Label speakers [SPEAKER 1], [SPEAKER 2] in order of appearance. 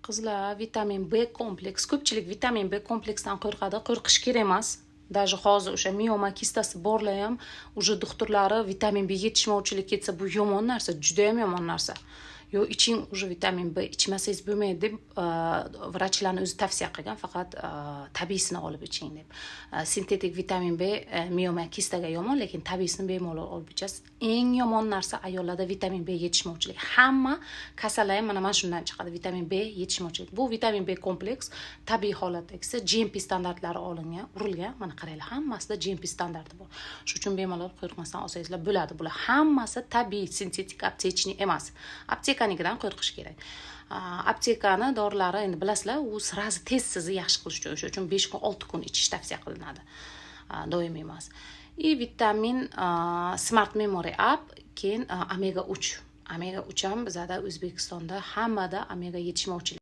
[SPEAKER 1] Qizlar, vitamin B kompleks. Ko'pchilik vitamin B kompleksdan qo'rqadi. Qo'rqish kerak emas. Даже hozir o'sha mioma kistasi borlar ham, уже doktorlari vitamin B yetishmovchilik ketsa, bu yomon narsa, judayam yomon narsa. Yo iching, уже vitamin B ichmasangiz bo'lmaydi deb vrachlarni o'zi tavsiya qilgan, faqat tabiiysini olib iching deb. Sintetik vitamin B mioma kistaga yomon, lekin tabiiysini bemalol olib ichasiz. Eng yomon narsa ayollarda vitamin B yetishmovchiligi. Hamma kasallar ham mana shundan chiqadi, vitamin B yetishmovchilik. Bu vitamin B kompleks tabiiy holatdagisi, GMP standartlari olingan, urilgan. Mana qaranglar, hammasida GMP standarti bor. Shuning uchun bemalol qo'rqmasdan olsangizlar bo'ladi. Bular hammasi tabiiy, sintetik, аптечный emas. Aptekanikidan qo'rqish kerak. Aptekani dorilari, endi bilasizlar, u сразу tez sizni yaxshi qilish uchun, o'sha uchun 5 kun, 6 kun ichish tavsiya qilinadi, doimiy emas. И vitamin Smart Memory App, keyin omega 3. Omega 3 ham bizada, O'zbekistonda hammada omega yetishmovchilik.